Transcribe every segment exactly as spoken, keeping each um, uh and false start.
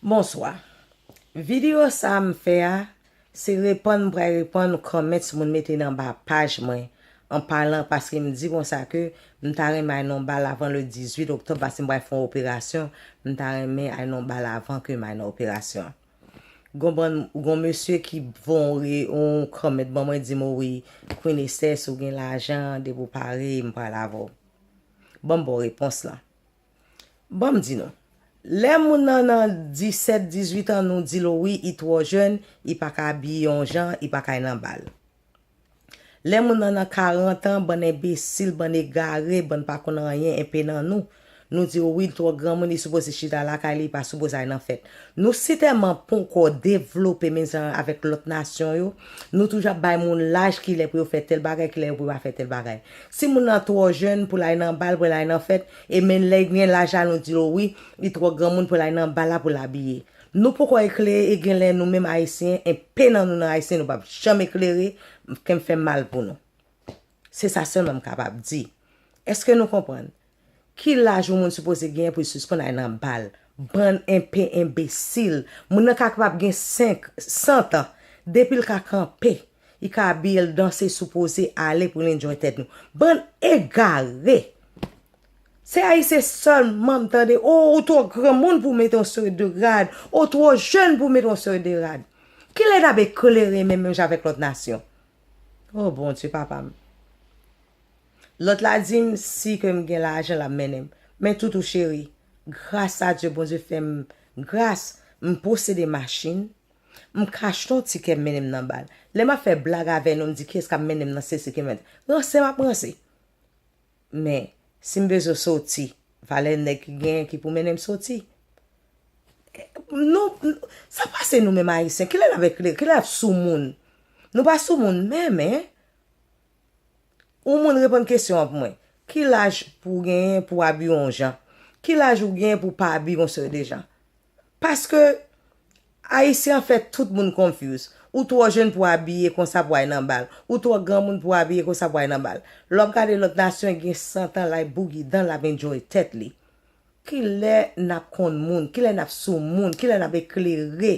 Bonswa. Videyo sa a m fè a, se reponn m pral reponn kòmant moun mete nan ba paj mwen. An palan, paske m di konsa ke m ta renmen al nan bal avan le dizuit oktòb, paske m pral fè yon operasyon. M ta renmen al nan bal avan ke m al nan operasyon. Gon bann, gon mesye ki voye yon kòmant ban mwen, di m, "Wi, Queen Esther, si w gen lajan, depi w pare, m pral avè w." Ban m ba w repons lan. Ban m di nou. Lè moun nan nan disèt, dizuit an, nou di l wi, li twò jèn, li pa ka abiye yon jan, li pa ka al nan bal. Lè moun nan nan karant an, bann enbesil, bann egare, bann pa konn anyen, enpe nan nou. Nou di wi, li twò granmoun, li sipoze chita lakay li, li pa sipoze al nan fèt. Nou si tèlman ponkò devlope menm jan avèk lòt nasyon yo, nou toujou ap bay moun laj kilè pou yo fè tèl bagay, kilè pou yo pa fè tèl bagay. Si moun nan twò jèn pou l al nan bal, pou l al nan fèt, e menm lè l gen laj la, nou di l wi, li twò granmoun pou l al nan bal la, pou l abiye. Nou poko eklere e genlè nou menm Ayisyen, enpe nan nou nan Ayisyen, nou p ap janm eklere, kè m fè m mal pou nou. Se sa sèlman m kapab di. Èske nou konprann? Ki laj yon moun sipoze genyen pou l sispann al nan bal? Bann enpe enbesil. Moun nan ka kapab gen senk, san tan. Depi l ka kanpe, li ka abiye, l danse, sipoze ale pou l enjoy tèt nou. Bann egare! Se Ayisyen sèlman m tande, "O, ou twò granmoun pou w mete yon seri de rad. O, twò jèn pou w mete yon seri de rad." Kilè n ap eklere menm, menm jan avèk lòt nasyon? O, Bondye, papa m. Lòt la di m si ke m gen lajan, l ap mennen m. Men toutou cheri, gras a Dye, Bondye fè m gras, m posede machin, m ka achte yon tikè, m mennen m nan bal. Lè m ap fè blag avè nou, m di, "Kiyès k ap mennen m nan sesi ki mèt?" Ranse m ap ranse. Men, si m bezwen soti, valè nèg ki genyen ki pou mennen m soti. Nou, n-, sa pase nou menm Ayisyen. Kilè n ap eklere? Kilè n ap sou moun? Nou pa sou moun menm, en. Yon moun reponn kesyon an pou mwen. Ki laj pou w genyen pou w abiye yon jan? Ki laj ou genyen pou w pa abiye yon seri de jan? Paske Ayisyen an fè tout moun confuse. Ou twò jèn pou w abiye konsa pou w al nan bal. Ou twò granmoun pou w abiye konsa pou w al nan bal. Lè w ap gade lòt nasyon, gen san tan, l ap bougidan, l ap enjoy tèt li. Kilè n ap konn moun? Kilè n ap sou moun? Kilè n ap eklere?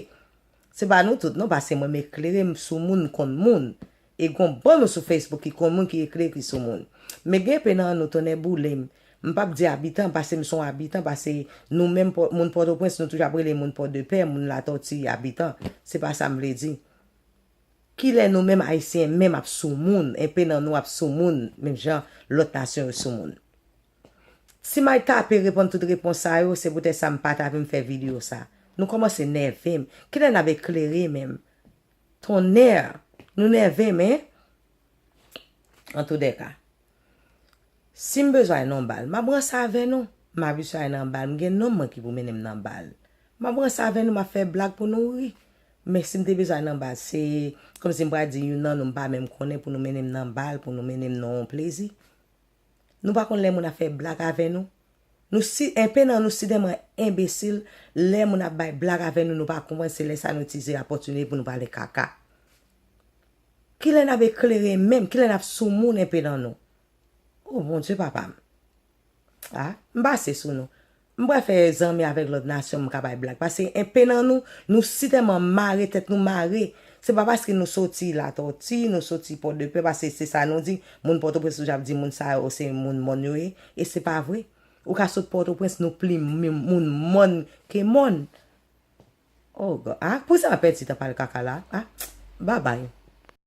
Se pa nou tout non, paske mwen m eklere, m sou moun, m konn moun. E gon bann nou sou Facebook ki konn moun, ki eklere, ki sou moun. Men gen enpe nan nou, tonnè boule m. M p ap di abitan, paske m se yon abitan, paske nou menm Pò-, moun Pòtoprens, nou toujou ap rele moun Pòdepè, moun Latòti, abitan. Se pa sa m vle di. Kilè nou menm Ayisyen menm ap sou moun, enpe nan nou ap sou moun, menm jan lòt nasyon yo sou moun? Si m al tape reponn tout repons sa yo, se poutèt sa m pa t anvi m fè videyo sa. Nou kòmanse nève m. Kilè n ap eklere menm? Tonnè! Nou nève m, en? Antoudèka, si m bezwen al nan bal, m ap ranse avè nou. M abitye al nan bal, m gen nonm mwen ki pou mennen m nan bal. M ap ranse avè nou, m ap fè blag pou nou ri. Men si m te bezwen al nan bal, se kòmsi m pral di youn nan nou m pa menm konnen pou nou mennen m nan bal, pou nou mennen m nan yon plezi. Nou pa konn lè moun ap fè blag avè nou. Nou si, enpe nan nou si tèlman enbesil, lè moun ap bay blag avè nou, nou pa konprann, se lè sa nou itilize opòtinite pou nou pale kaka. Kilè n ap eklere menm? Kilè n ap sou moun enpe nan nou? O Bondye, papa m. A, m pase sou nou. M pral fè zanmi avèk lòt nasyon, m ka bay blag. Paske enpe nan nou, nou si tèlman mare, tèt nou mare. Se pa paske nou soti Latòti, nou soti Pòdepè, paske se sa nou di. Moun Pòtoprens toujou ap di moun sa yo se moun mòn yo ye. E se pa vre. Ou ka sot Pòtoprens, nou pli m-, moun mòn ke mòn. Oh God. Ah, pou sa m ap pèdi tan pale kaka la. Ah, babay.